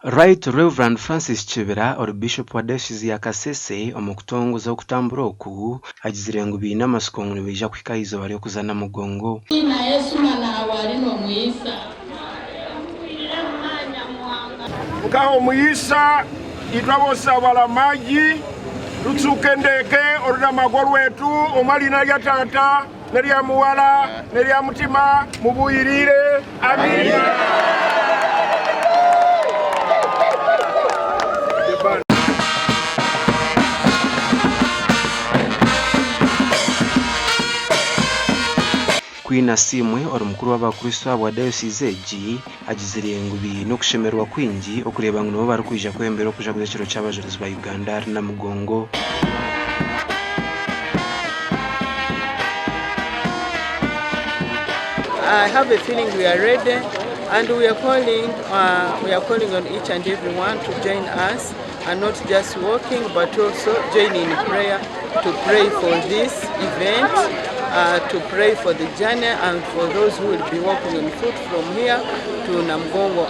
Right Rev Francis Kibira ori Bishop wa Diocese ya Kasese omu kutongoza okutambura oku agizire ngu baine amatsiko ngu nibaija kuhika aha izooba ry'okuza Namugongo. Nkaha omuyisa itwe abosi abaramagi tutsuka endeke oruramago rwetu omu liina lya Tata n'erya Muwala n'erya Mutima mubuyirire. Amiina. Queen Asiimwe ori mukuru w'abakristo ahabwa dayosiizi egi agizire ngu baine okushemererwa kwingi okureeba ngu nibo barikwija kwebembera okujaguza ekiro ky'abajurizi ba Uganda ahari Namugongo. I have a feeling we are ready and we are calling, uh, we are calling on each and every one to join us and not just walking but also join in prayer to pray for this event, uh, to pray for the journey and for those who will be walking on foot from here to Namugongo.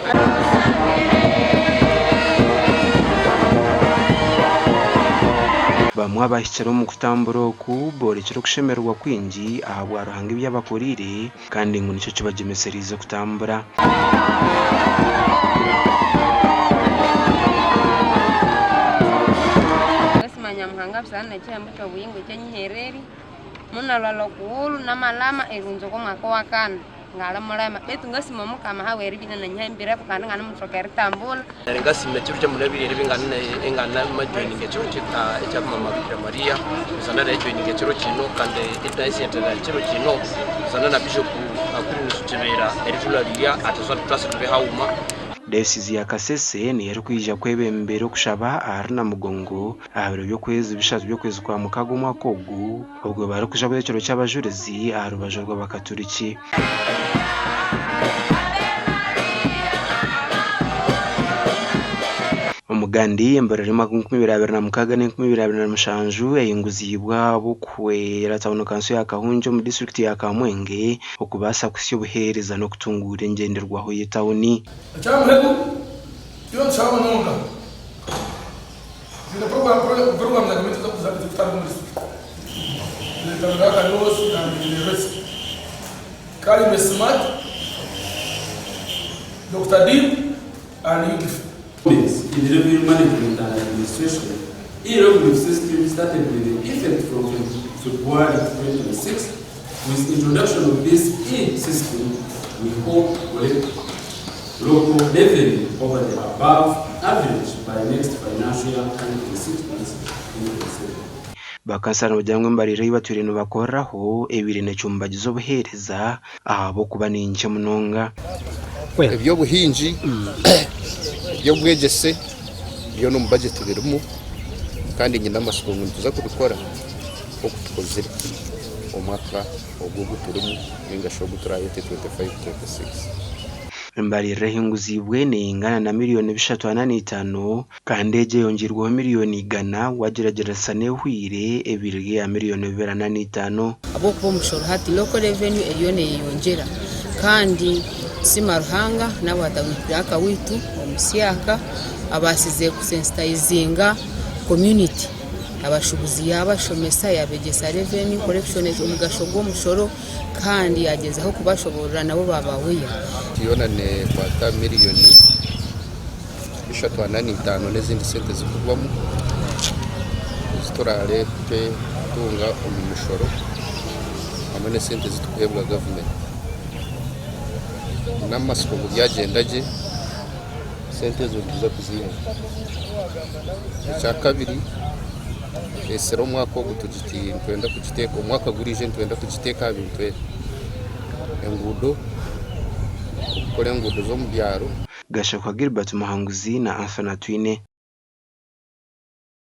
Bamwe abahikire omu kutambura oku boorekire okushemererwa kwingi ahabwa Ruhanga ebi abakoreire kandi ngu nikyo kibagyemesereize kutambura. Ngasima Nyamuhanga busana nekihembo kyobuyingo ekyenyihererye, munalwala okughulhu namalama erunza okwa mwaka owakana ngali mulema betu ngasima omukama habweribya inananyihambireko kandi inganemuthoka eritambulha. Ngasima ekiro ky'omunabire eribya ingane majoininga ekiro ekya mama Bikira Maria busana najoininga ekiro kino kandi nayesyetera ekiro kino busana na Bishop Aquilinus Kibera eritularirya ati twase tube haghuma. Dayosizi ya Kasese niyo erikwija kwebembera okushaba ahari Namugongo aha biro by'okwezi bishatu by'okwezi kwa Mukaaga omwaka ogu obwo barikujaguza ekiro ky'abajurizi aha rubaju rw'abakaturiki. Omugandi embariro y'omwaka gw'enkumi ibiri abiri na mukaaga n'enkumi ibiri abiri na mushanju eyinguziibwe ahabw'okuhwera tauni kanso ya Kahungye omu disiturikiti ya Kamwenge okubaasa kuhitsya obuheereza n'okutunguura engyenderwaho y'etauni. Ekyamuheru, twine nitushaba munonga. Twine puroguraamu za gavumenti ezirikutandika omu disiturikiti. Zirikutandika Kanyoosi and University. Kalime Smart, Dokita Deep and UGIFT. In revenue management and administration, e-revenue system started with effect from February 2026. With introduction of this e-system, we hope collect local revenue over the above average by next financial year 2026 2027. Bakansara nibagira ngu embariro ei batwire nibakoreraho ebaire necumbagiza obuheereza ahabw'okuba ni nkye munonga. Eby'obuhingi, eby'obwegyese byona omu bajeti birimu kandi nyine amatsiko ngu nituza kubikora nk'oku tukozire omwaka ogu ogu turimu ninga shi ogu turaayete 2025-2026. Embaririra ehinguziibwe neyingana na miriyoni 345 kandi egi eyongyirweho miriyoni igana wagyeragyeranisa n'ehweire ebaire eri eya miriyoni 245. Ahabw'okuba omushoro hati local revenue eriyo neyeyongyera kandi tusima Ruhanga n'abwa town clerk waitu omusyaka abaasize kusensitayizinga community abashubuzi yabashomesa yabegyesa revenue collection omugasho gw'omushoro kandi yagyezaho kubashoborora nabo baba aware. Yoona neekwata miriyoni 345 n'ezindi sente zirikugwamu ezi turaareete kutunga omu mishoro hamwe n'esente ezi turikuheebwa gavumenti. N'amatsiko ngu byagyenda gye, sente ezo nituza kuziihayo. Ekyakabiri, esira omwaka ogu nitwenda kugiteeka, omwaka oguriija nitwenda kugiteeka aha bintu ebi, enguudo, okukora enguudo z'omu byaro. Gashakwa Gilbert Muhanguzi na Anthony Atwine.